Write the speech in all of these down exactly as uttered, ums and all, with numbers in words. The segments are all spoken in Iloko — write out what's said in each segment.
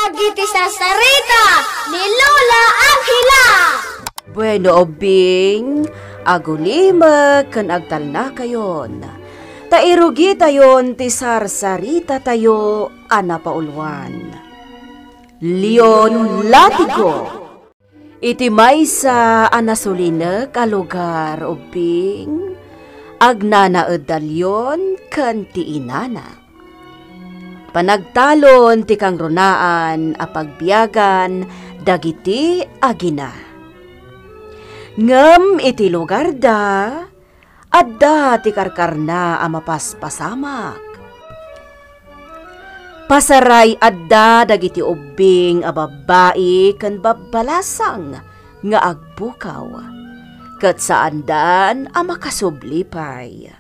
Dagiti sarsarita ni Lola Angela. Bueno, ubbing, agulimek ken agtalnakayon. Ta irugitayon ti sarsaritatayo a napauluan. Leon Latigo. Iti maysa a nasulinek a lugar, ubbing, agnanaed da Leon ken ti inana. Panagtalon ti kangrunaan a pagbiagan dagiti agina. Ngem iti lugarda, adda ti karkarna a mapaspasamak. Pasaray adda dagiti ubbing a babbai ken babbalasang nga agpukaw, ket saandan a makasubli pay.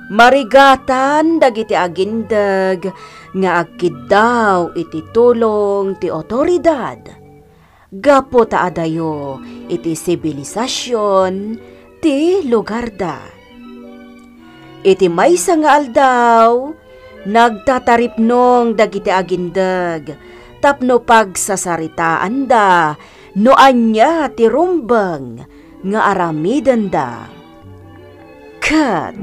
Marigatan dagiti agindeg nga agkiddaw iti tulong ti otoridad gapu ta adayo iti sibilisasyon ti lugarda. Iti maysa nga aldaw, nagtataripnong dagiti agindeg tapno pagsasaritaanda no ania ti rumbeng nga aramidenda. Ket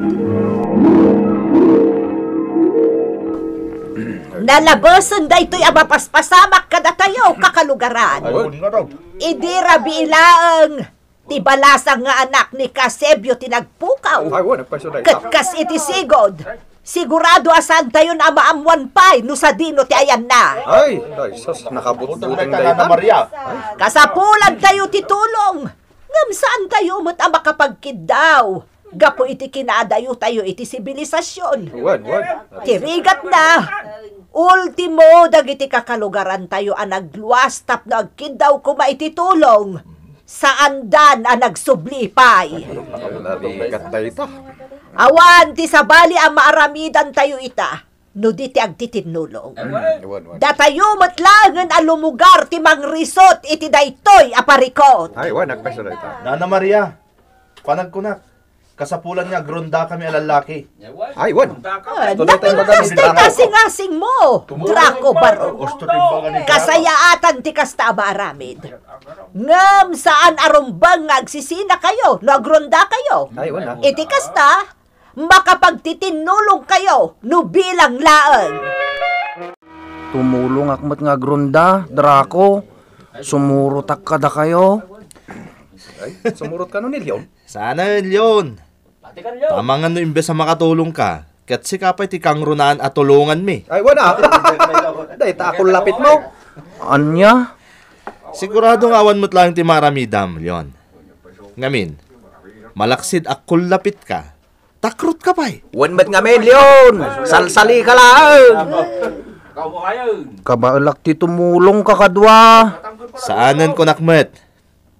nalabesen daytoy a mapaspasamak kadatayo, kakalugaran. Ay, wen nga daw. Idi rabii laeng ti balasang nga anak ni Kasebio ti nagpukaw. Ay, wen, nagpayso dayta. Ket kas iti sigud, sigurado a saantayon a maammuan pay no sadino ti ayanna. Ay, ay, sus, nakabutbuteng dayta. Maria. Kasapulantayo ti tulong. Ngem saantayo met a makapagkiddaw gapu iti kinaadayotayo iti sibilisasyon. Wen, wen. Ti rigatna, ultimo dagiti kakalugarantayo a nagluas tapno agkiddaw koma iti tulong, saandan a nagsubli pay. Narigat dayta. Awan ti sabali a maaramidantayo ita no di ti agtitinnulong. Mm, wen, wen. Datayo met laengen a lumugar ti mangrisut iti daytoy a parikut. Ay, wen, nagpayso dayta. Nana Maria, panagkunak, kasapulan nga agrondakami a lallaki. Ay, wen. Ah, tuloy tayo napintas maganda. Tayo kasingasing mo, Draco Barong. Usto ti baga ni Draco. Kasayaatan ti kasta a maaramid. Ngem saan a rumbeng nga agsisina kayo no agronda kayo. Ay, wen, ah. Iti kasta, makapagtitinnulong kayo no bilang laeng. Tumulongak met nga agronda, Draco. Sumurotak kadakayo. Ay, sumurot kano ni Leon? Saan, Leon. Tamangan no imbes a makatulong ka, ket sika pay ti kangrunaan a tulonganmi. Ay, wen, ah. Dayta a kullapit mo. Ania? Sigurado nga awan met laeng ti maaramidam, Leon. Ngamin, malaksid a kullapit ka, takrot ka pay. Wen met ngamin, Leon. Salsali ka laeng. Kabaelak ti tumulong, kakadua. Saanen kunak met.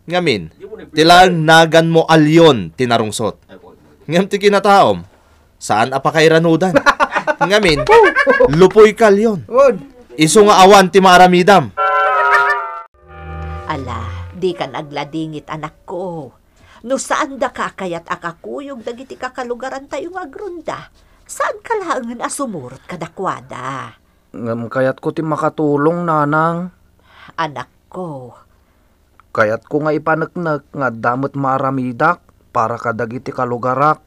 Ngamin, ti laeng naganmo a Leon ti narungsot. Ngem ti kinataom, saan a pakairanudan. Ngamin, lupoy ka, Leon. Wen. Isu nga awan ti maaramidam. Ala, dika nagladingit, anakko. No saandaka a kayat a kakuyog dagiti kakalugarantayo nga agronda, saanka laengen a sumurot kadakuada. Ngem kayatko ti makatulong, nanang. Anakko. Kayatko nga ipaneknek nga adda met maaramidak para kadagiti kalugarak.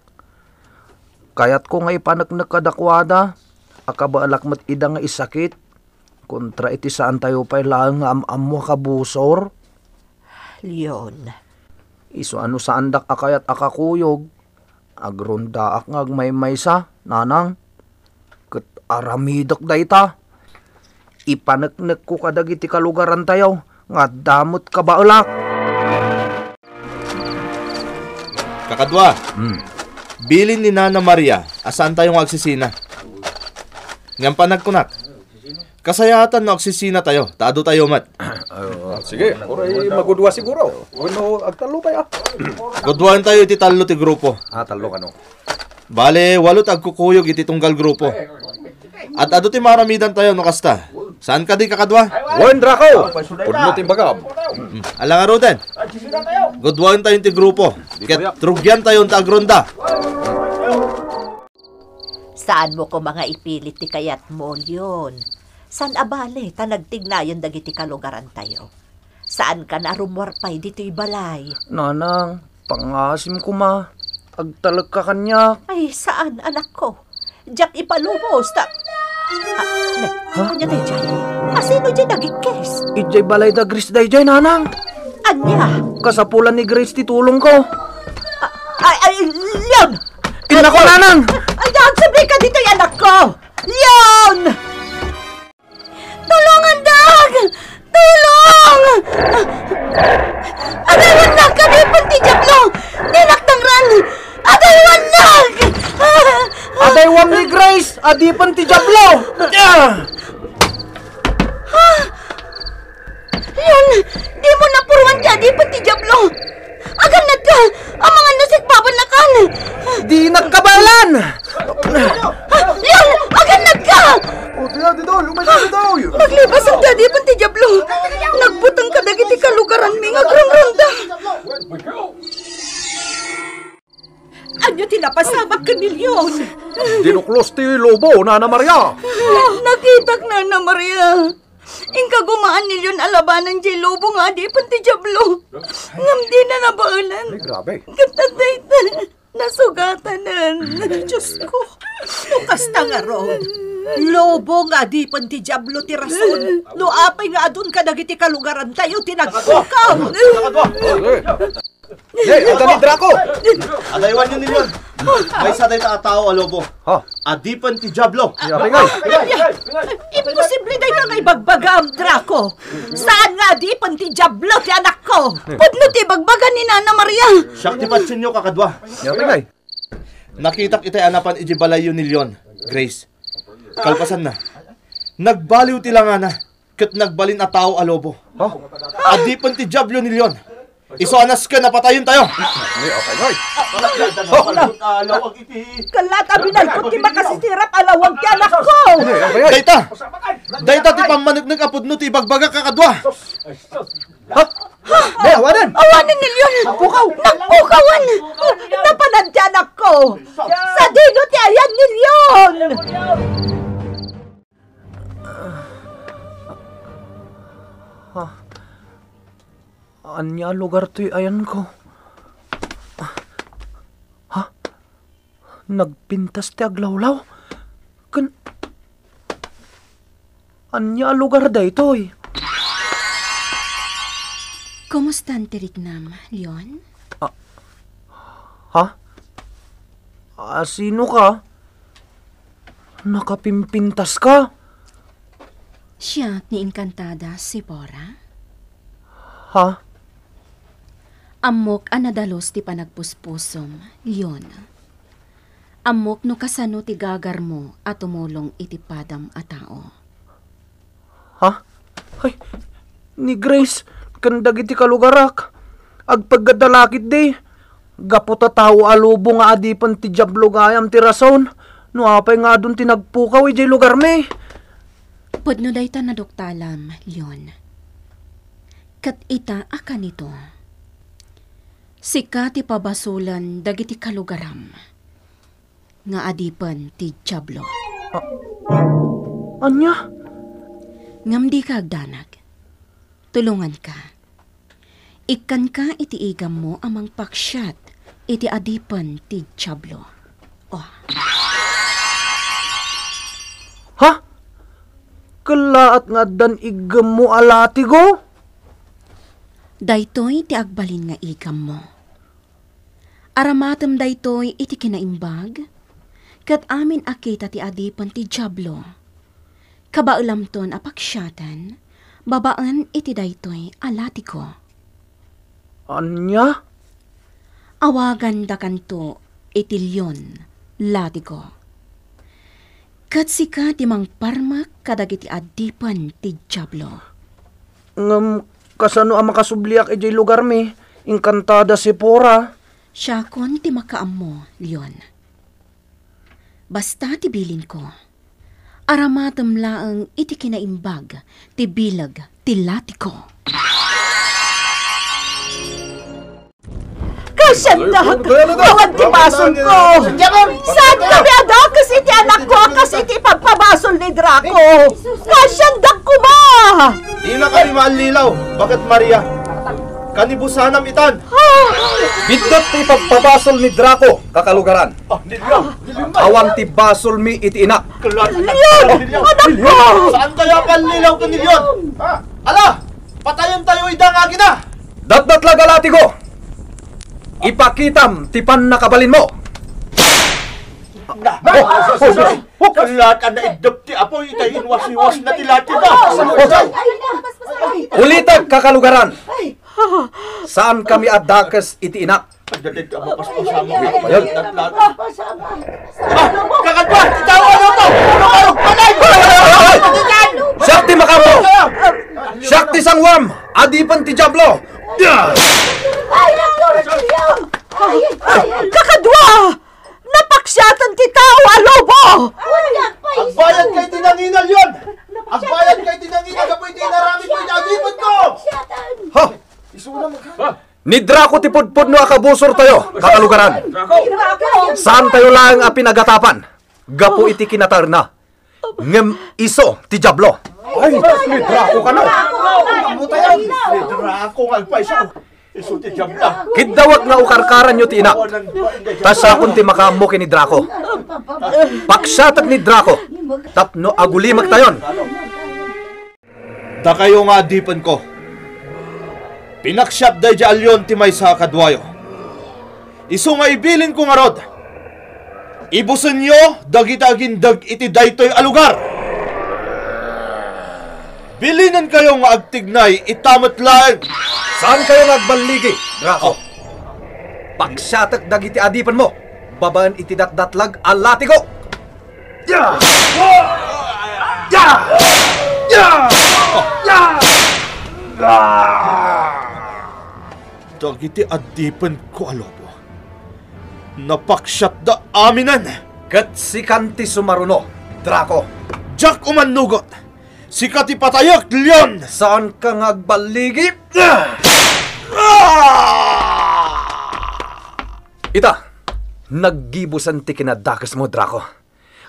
Kayatko nga ipaneknek kadakuada a kabaelak met ida nga isakit kontra iti saantayo pay laeng nga am-ammo a kabusor. Leon. Isu a no saandak a kayat a kakuyog, agrondaak nga agmaymaysa, nanang. Ket aramidek dayta. Ipaneknekko kadagiti kalugarantayo nga adda met kabaelak. Kakadua, hmm, bilin ni Nana Maria a saantayo nga agsisina. Ngem panagkunak, kasayaatan no agsisinatayo, ta adotayo met. Ay, oo. Ah, sige, uray magudua siguro. Wenno agtallo pay, ah. Guduaentayo iti tallo ti grupo. Ah, tallo kano. Bale, walo ti agkukuyog iti tunggal grupo. Ad-adu ti maaramidantayo no kasta. Saan kadi, kakadua? Wen, Draco! Pudno ti imbagam. Hmm, ala ngaruden. Guduaentayo ti grupo. Ket rugiantayo ti agronda. Saanmo koma nga ipilit ti kayatmo, Leon. Saan a bale ta nagtignayon dagiti kalugarantayo. Saankan a rummuar pay ditoy balay. Nanang, pangngaasim koma. Agtalekka kaniak. Ay, saan, anakko. Diak ipalubos ta... Ah, ne, Ha? Ania daydiay? Asino diay nagikkis? Idiay balay da Grace daydiay, nanang. Ania? Kasapulan ni Grace ti tulongko. Ah, ay, ay, Leon! Innako, nanang! Ay, agsubli ka ditoy, anakko! Leon! Tulongandak! Tulong! Adaywannak, adipen ti Diablo! Dinak tangran! Adaywannak! Adaywam ni Grace, adipen ti Diablo! Ah! Leon, dimo napuruan ti adipen ti Diablo! Agannadka! Amangan no sikpabannakan! Dinak kabaelan! Leon, agannadka! O, dida, dida, lumayda, dida, oy. Naglibas ti adipen ti Diablo. Nagbuteng kadagiti kalugaranmi nga agrungrunda. Ania ti napasamak ken ni Leon? Dinuklos ti lobo, Nana Maria. Nakitak, Nana Maria. Inka gumaan ni Leon a labanan diay lobo nga adipen ti Diablo. Ngem dina nabaelan. Ay, grabe. Ket dayta, nasugatanan. Diosko, no kasta ngarud, lobo nga adipen ti Diablo ti rason no apay nga adun kadagiti kalugarantayo ti nagpukaw. Nakadua. Hey, adda ni Draco! Adaywanyo ni Leon. Maysa dayta a tao a lobo. Ha? Adipen ti Diablo. Ay, apay ngay. Imposible dayta nga ibagbagam, Draco. Saan nga adipen ti Diablo ti anakko? Pudno ti ibagbaga ni Nana Maria. Siak ti patsienyo, kakadua. Ay, apay ngay. Nakitak itay a napan idiay balayyo ni Leon, Grace. Kalpasanna, nagbaliw ti langana. Ket nagbalin a tao a lobo. Ha? Adipen ti Diablo ni Leon. Isu a nasken a patayentayo. Ay, apay ngay. Kalla ta binalkot ti makasisirap a lawag ti anakko. Ay, apay ngay. Dayta. Dayta ti pammaneknek a pudno ti ibagbagak, kakadua. Ha? Awanen. Awanen ni Leon. Nagpukaw. Nagpukawan. Napanan ti anakko. Sadino ti ayan ni Leon? Ha? Ania a lugar toy ayanko? Ha? Nagpintas ti aglawlaw? Ken ania a lugar daytoy? Kumustan ti riknam, Leon? Ah, ha? Ah, sino ka? Nakapimpintas ka? Siak ni Encantada Sephora? Ha? Ammok a nadalus ti panagpuspusom, Leon. Ammok no kasano ti gagarmo a tumulong iti padam a tao. Ha? Ay, ni Grace ken dagiti kalugarak, agpeggadda la ketdi. Gapu ta tao a lobo nga adipen ti Diablo gayam ti rason no apay nga adun ti nagpukaw idiay lugarmi. Pudno dayta naduktalam, Leon. Ket ita a kanito, sika ti pabasolen dagiti kalugaram nga adipen ti Diablo. A-, ania? Ngem dika agdanag. Tulonganka. Ikkanka iti igammo a mangpaksiat iti adipen ti Diablo. Oh. Ha? Kellaat nga addan iggemmo a latigo? Daytoy ti agbalin nga igammo. Aramatem daytoy iti kinaimbag, ket amin a kita ti adipen ti Diablo. Kabaelamton a paksiaten babaen iti daytoy a latigo. Ania? Awagandakanto iti Leon, latigo. Ket sika ti mangparmek kadagiti adipen ti Diablo. Ngem kasano a makasubliak idiay lugarmi, Encantada Sephora? Siakon ti makaammo, Leon. Basta ti bilinko, aramatem laeng iti kinaimbag ti bileg ti latigo. Kasiandak! Awan ti basonko! Saan kami a dakes iti anakko a kas iti ipabpaba pagpabasol ni Draco. Kasiandak koma! Dina kami maallilaw, baket Maria. Kanibusanam itan. Biddut ti ipagpabasol ni Draco, kakalugaran. Ah, ni Leon, ni Leon. Awan ti basolmi iti ina. Leon, anakko! Saan kaya maallilaw ken ni Leon? Ha? Ala, patayen tayo ida nga agina. Datdatlag a latigo! Ipakitam ti pannakabalinmo! Na, oh, oh, oh, oh. Kala ta naiddep ti apoy, itay inwasiwas na ti latigo. Ulitek, kakalugaran. Saan kami a dakes iti inak. Ayun. Ah, kakadwa, itaw, ano to? Ano kayo? Patay! Siak ti makaammo! Siak ti sanguam! Adipen ti Diablo! Ay, ay, ay, ay, ay, ay. Kakadwa! Napaksiatan ti tao a lobo! Agbayad kay ti nangina, Leon! Agbayad kay ti nangina gapu iti inaramid mo iti adipen ko! Ha? Isuna mo ka. Ni Draco ti pudpudno a kabusortayo, kakalugaran. Saantayo laeng a pinagatapan gapu iti kinataerna. Ngem isu ti Diablo. Ay, ni Draco kano. Ni Draco nga agpayso. Isu ti Diablo. Kiddawek nga ukarkaranyo ti inak. Ta siakon ti makaammo ken ni Draco. Paksiatek ni Draco tapno agulimektayon. Dakayo nga adipenko, pinaksiat daydi a leon ti maysa a kaduayo. Isu nga ibilinko ngarud, ibusenyo dagiti agindeg iti daytoy a lugar. Bilinenkayo nga agtignay ita met laeng. Saankayo nga agballigi, Draco. Paksiatek dagiti adipenmo babaen iti datdatlag a latigo. Ya! Ya! Ya! Ya! Dagiti adipenko a lobo, napaksiatda aminen. Ket sikan ti sumaruno, Draco. Diak umannugot. Sika ti patayek, Leon! Saanka nga agballigi? Ah! Ita, naggibusen ti kinadakesmo, Draco.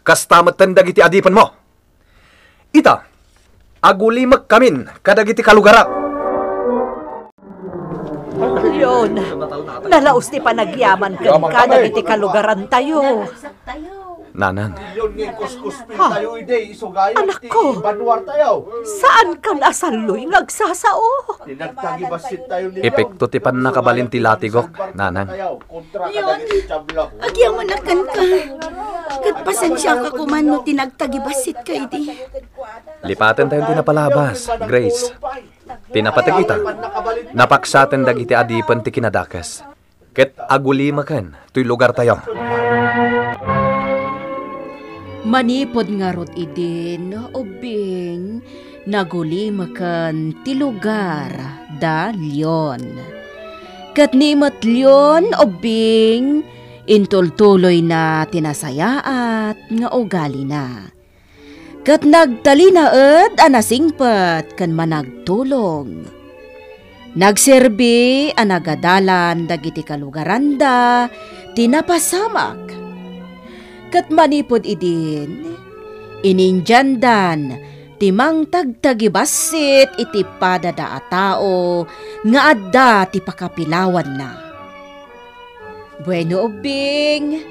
Kasta metten dagiti adipenmo. Ita, agulimekkamin kadagiti kalugarak. Leon, nalaus ti panagyaman kenka dagiti kalugarantayo. Nanang. Ha? Anakko, saankan a salloy nga agsasao? Epekto ti pannakabalin ti latigok, Nanang. Leon, agyamanak kenka. Ket pasensiaka koman no ti nagtagibasitka idi. Lipatentayon ti napalabas, Grace. Ti napateg ita, napaksiaten dagiti adipen ti kinadakes, ket agulimeken toy lugartayo. Manipud ngarud idin, ubbing, nagulimeken ti lugar da Leon. Ket ni met Leon, ubbing, intultuloyna ti nasayaat nga ugalina. Ket nagtalinaed a nasingpet ken managtulong. Nagserbi a nagadalan dagiti kalugaranda ti napasamak. Ket manipud idin, inindiandan ti mangtagtagibassit iti padada a tao nga adda ti pakapilawanna. Bueno, ubbing,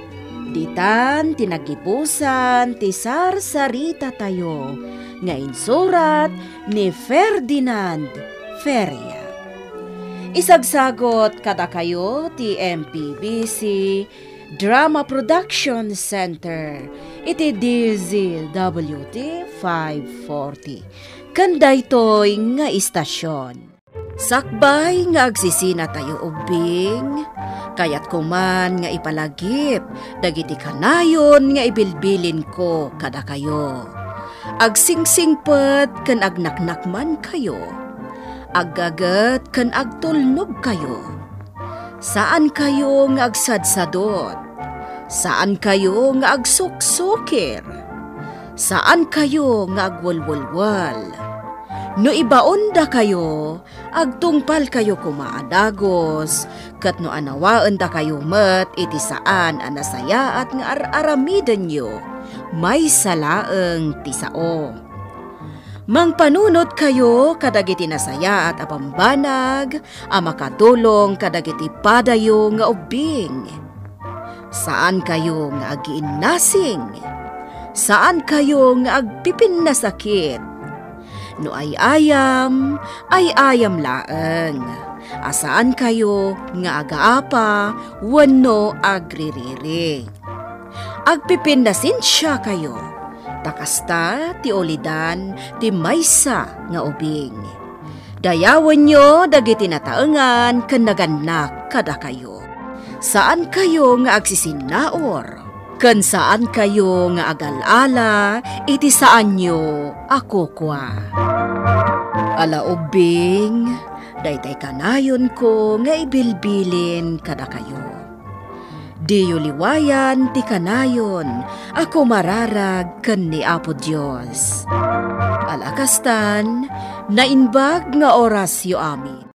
ditan ti nagibusan ti sarsaritatayo nga insurat ni Ferdinand Feria. Isagsagot kadakayo ti M P B C Drama Production Center iti D Z W T five forty. Ken daytoy nga istasyon. Sakbay nga agsisinatayo ubbing, kayatko man nga ipalagip dagiti kanayon nga ibilbilinko kadakayo. Agsingsingpet ken agnaknakmankayo. Aggaget ken agtulnogkayo. Saankayo nga agsadsadot. Saankayo nga agsuksukir. Saankayo nga agwelwelwel. No ibaondakayo, agtungpalkayo koma a dagus, ket no anawaendakayo met iti saan a nasayaat nga ar-aramidenyo, maysa laeng ti sao. Mangpanunotkayo kadagiti nasayaat a bambanag a makatulong kadagiti padayo nga ubbing. Saankayo nga agiinnasing. Saankayo nga agpipinnasakit. No ay-ayam, ay-ayam laeng. A saankayo nga agaapa wenno agririri. Agpipinnasensiakayo, ta kasta ti ulidan ti maysa nga ubing. Dayawenyo dagiti nataengan ken nagannak kadakayo. Saankayo nga agsisinnaur, ken saankayo nga agal-ala iti saanyo a kukua. Ala ubbing, daytay kanayonko nga ibilbilin kadakayo. Diyo liwayan ti kanayon a kumararag ken ni Apo Dios. Ala kastan, naimbag nga orasyo amin.